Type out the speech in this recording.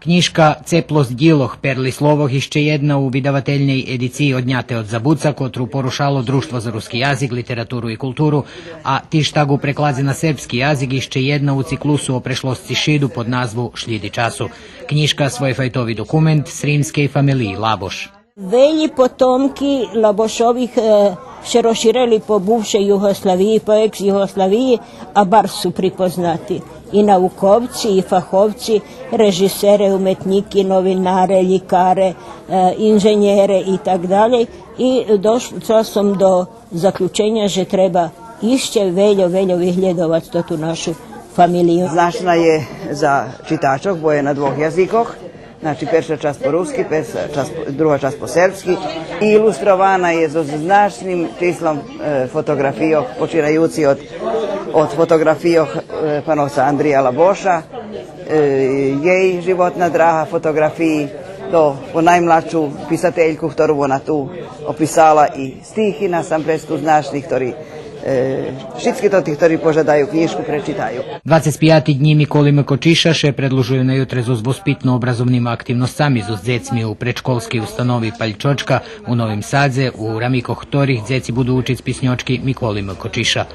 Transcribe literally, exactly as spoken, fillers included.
Кнїжка Цеплосц дїлох, перли словох ище єдна у видавательней едициї Одняте од забуца, котру порушало Дружтво за руски язик, литературу и културу, а тиж так у прекладзе на сербски язик ище єдна у циклусу о прешлосци Шиду под назву Шлїди часу. Кнїжка свойфайтови документ сримскей фамелиї Лабош. Велї потомки Лабошових, е, ше розширели по бувшей Югославиї, по екс-Югославиї, а барз су припознати. И науковци, и фаховци, режисере, уметнїки, новинаре, лїкаре, е, инженєре и так далєй. И дошла сом до заключеня же треба ище вельо, вельо виглєдовац тоту нашу фамелию. Значна є за читачох, бо є на двох язикох. Значи, перша часц по руски, перша часц, друга часц по сербски. И илустрована є зоз значним числом, е, фотоґрафийох, починаюци од, од фотоґрафийох, е, пановца Андрия Лабоша, е, єй животна драга фотоґрафиї, то по наймладшу писательку, хтору вона ту описала, и стихи насампредз ту значни, хтори, е, шицки тоти хтори пожадаю кнїжку, пречитаю. Двацец пияти Днї Миколи М. Кочиша ше предлужую на ютре зоз воспитно-образовнима активносцами зоз дзецми у предшколскей установи Пальчочка у Новим Садзе, у рамикох хторих дзеци буду учиц писньочки Миколи М. Кочиша.